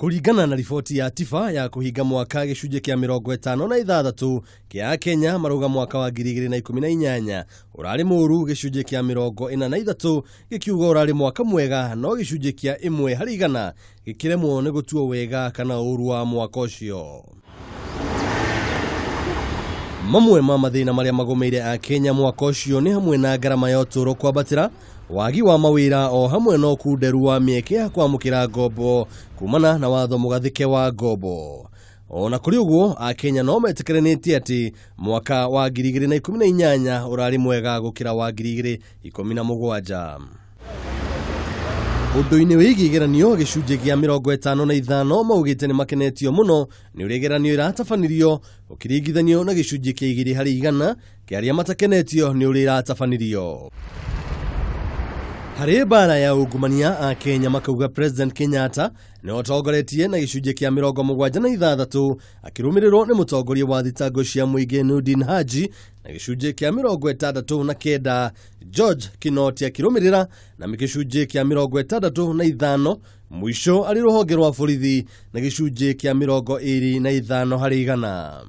Kũringana na riboti ya TIFA ya kũhinga mwaka, gĩcunjĩ kĩa 56 kĩa Akenya marauga mwaka wa 2018 ũrarĩ mũũru, gĩcunjĩ kĩa 43 gĩkiuga ũrarĩ mwaka mwega, no gĩcunjĩ kĩa 1 harĩ 100 gĩkĩremwo nĩ gũtua wega kana ũũru wa mwaka ũcio. Mamwe ma mathĩna marĩa magũmĩire Akenya mwaka ũcio nĩ hamwe na ngarama ya ũtũũro kwambatĩra, wagi wa mawĩra, o hamwe na ũkunderu wa mĩeke ya kwamũkĩra ngombo kumana na watho mũgathĩke wa ngombo. Ona kũrĩ ũguo, Akenya no metĩkĩranĩtie atĩ mwaka wa 2018 ũrarĩ mwega gũkĩra wa 2017. Ũndũ-inĩ wĩgiĩ igeranio, gĩcunjĩ kĩa 55 maugĩte nĩ makenetio mũno nĩ ũrĩa igeranio iratabanirio, ũkĩringithanio na gĩcunjĩ kĩa 2 harĩ 100 kĩa arĩa matakenetio nĩ ũrĩa iratabanirio. Harĩ mbara ya ungumania, Akenya makauga President Kenyatta nĩ otongoretie na gĩcunjĩ kĩa 76, akĩrũmĩrĩrwo nĩ mũtongoria wa thitango cia mũingĩ Nurdin Haji na gĩcunjĩ kĩa 69, George Kinoti akĩrũmĩrĩra na gĩcunjĩ kĩa 65, mũico arĩ rũhonge rwa borithi na gĩcunjĩ kĩa 25 harĩ 100.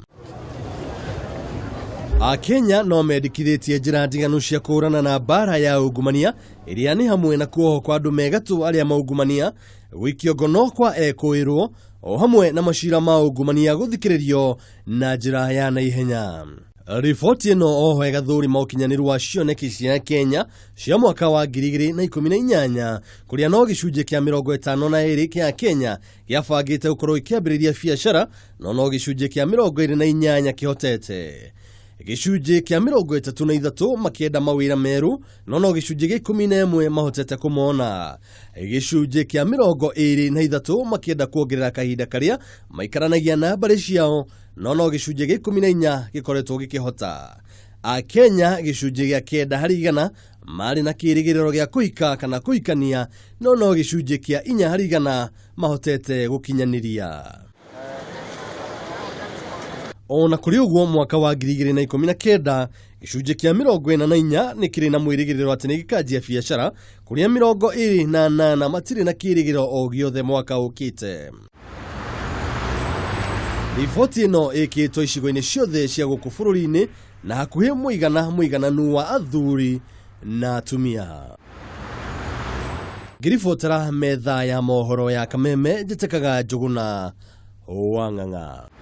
Akenya no mendekithĩtie njĩra ndiganu cia kũhũrana na mbara ya ungumania, ĩrĩa nĩ hamwe na kuohwo kwa andũ me gatũ arĩa maungumania, gũikio ngono kwa ekũĩrwo, o hamwe na macira ma ungumania gũthikĩrĩrio na njĩra ya naihenya. Riboti ĩno oho ĩgathũrima ũkinyanĩru wa cioneki cia Kenya cia mwaka wa 2018, kũrĩa no gĩcunjĩ kĩa 52 kĩa Kenya gĩabangĩte gũkorwo gĩkĩambĩrĩria biacara, no no gĩcunjĩ kĩa 28 kĩhotete. Gĩcunjĩ kĩa 33 makĩenda mawĩra merũ, no no gĩcunjĩ gĩa 11 mahotete kũmona. Gĩcunjĩ kĩa 23 makĩenda kuongerera kahinda karĩa maikaranagia na mbarĩ ciao, no no gĩcunjĩ gĩa 14 gĩkoretwo gĩkĩhota. Akenya gĩcunjĩ gĩa 9 harĩ 100 marĩ na kĩrĩgĩrĩro gĩa kũhika kana kũhikania, no no gĩcunjĩ kĩa 4 harĩ 100 mahotete gũkinyanĩria. Ona kũrĩ ũguo, mwaka wa 2019 gĩcunjĩ kĩa 44 nĩ kĩrĩ na mwĩrĩgĩrĩro atĩ nĩ gĩkanjia biacara, kũrĩa 28 matirĩ na kĩrĩgĩrĩro o gĩothe mwaka ũkĩte. Riboti ĩno ĩkĩtwo icigo-inĩ ciothe cia gũkũ bũrũri-inĩ na hakuhĩ mũigana mũigananu wa athuri na atumia. Ngĩribotera metha ya mohoro ya Kameme, njĩtĩkaga Njũgũna wa Ng'ang'a.